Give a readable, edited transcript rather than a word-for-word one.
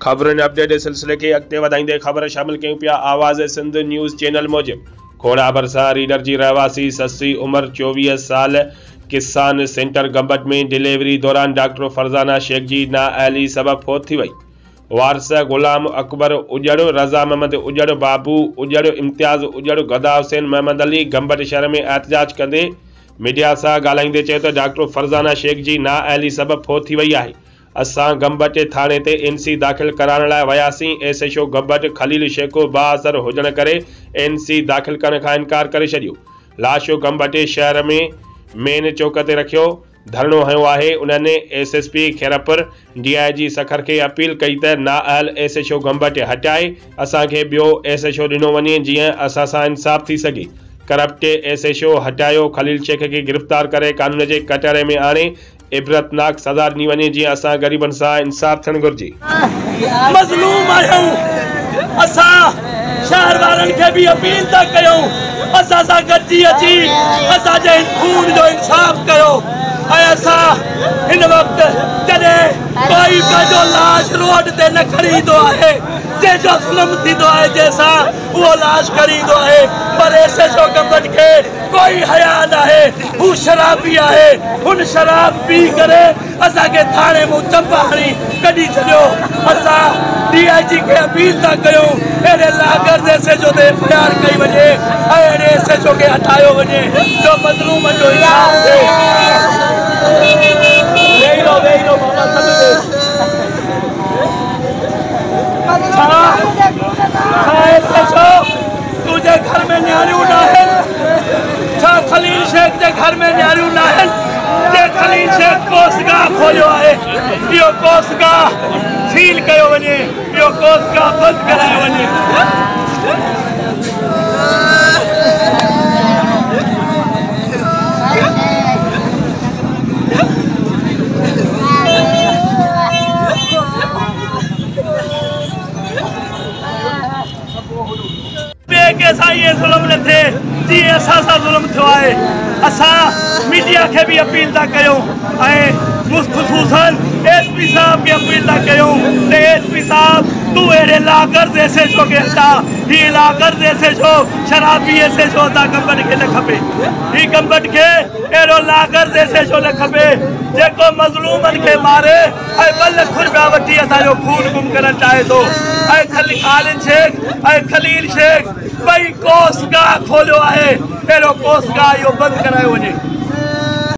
خبرن اپڊيٽ جي سلسلي کي اڳتي وڌائيندي خبر شامل ڪيون پيا آواز سنڌ نيوز چينل موجب کوڙا ڀرسان ريڊر جي رهواسي سسئي عمر 24 سال ڪسان سينٽر گمبٽ ۾ ڊليوري دوران ڊاڪٽر فرزانه شيخ جي نااهلي سبب فوت ٿي وئي. وارث غلام اڪبر اڄڙ، رضا محمد اڄڙ، بابو اڄڙ، امتياز اڄڙ، گدا حسين محمد علي گمبٽ شهر ۾ احتجاج ڪندي ميڊيا سان ڳالهائيندي چيو ته ڊاڪٽر فرزانه شيخ جي نااهلي سبب فوت ٿي وئي آهي. اسان گمبٽ ٿاڻي تي اين سي داخل ڪرائڻ لاء وياسين، S H O Gambat Khalil Shaikh بااثر هجڻ ڪري اين سي داخل ڪرڻ کان انڪار ڪري ڇڏيو. لاش گمبٽ شهر ۾ مين چوڪ تي رکيو ڌرڻو هنيو آهي، انهن S S P Khairpur, D I G Sukkur کي اپيل ڪئي ته نااهل ايس ايڇ او گمبٽ هٽائي اسان کي ٻيو ايس ايڇ او ڏنو وڃي جيئن اسان سان انصاف ٿي سگهي. ڪرپٽ ايس ايڇ او هٽايو، خليل شيخ کي گرفتار ڪري قانون جي ڪٽهڙي ۾ آڻي عبرتناڪ سزا ڏني وڃي جيئن اسان غريبن سان انصاف ٿيڻ گهرجي. مظلوم آهيون اسان شهر وارن کي به اپيل ٿا ڪيون اسان سان گڏجي اچي اسان جي هن خون جو انصاف ڪيو ۽ اسان هن وقت جڏهن ڪوئي پنهنجو لاش روڊ تي نه کڻي ايندو آهي جنهن جو ظلم ٿيندو آهي جنهن سان اهو لاش کڻي ايندو آهي پر ايس ايڇ او گمبٽ کي ڪوئي حياء ناهي هو شرابي آهي هن شراب پي ڪري اسان کي ٿاڻي مون چنبا هڻي ڪڍي ڇڏيو اسان ڊي I جي کي اپيل ٿا ڪيون اهڙي لاغرض ايس ايڇ او تي ايف I R ڪئي وڃي ۽ اهڙي ايس ايڇ او کي هٽايو وڃي جو مظلومن جو انصاف ٿئي. ويهي رهو ويهي رهو بابا سڀ ويهي. ڇا ڇا ايس ايڇ او تنهنجي گهر ۾ نياڻيون ناهن؟ ڇا خليل شيخ جي گهر ۾ نياڻيون ناهن؟ جنهن خليل شيخ ڪوسگاهه کوليو آهي، اهو ڪوسگاهه سيل ڪيو وڃي، اهو ڪوسگاهه بند ڪرايو وڃي. ٻئي ڪنهن سان ائين ظلم نه ٿئي جيئن اسان سان ظلم ٿيو آهي. اسان ميڊيا کي به اپيل ٿا ڪيون ۽ خصوصن ايس پي صاحب کي اپيل ٿا ڪيون ته ايس پي صاحب تون اهڙي لاغرض ايس ايڇ او کي هٽا. هي لاغرض ايس ايڇ او شرابي ايس ايڇ او اسان گمبٽ کي نه کپي. هي گمبٽ کي اهڙو لاغرض ايس ايڇ او نه کپي جيڪو مظلومن کي ماري ۽ ٻه لک رپيا وٺي اسان جو خون گم ڪرڻ چاهي ٿو ۽ خالد شيخ ۽ خليل شيخ ٻئي ڪوسگاهه کوليو آهي اهڙو ڪوسگاهه اهو بند ڪرايو وڃي.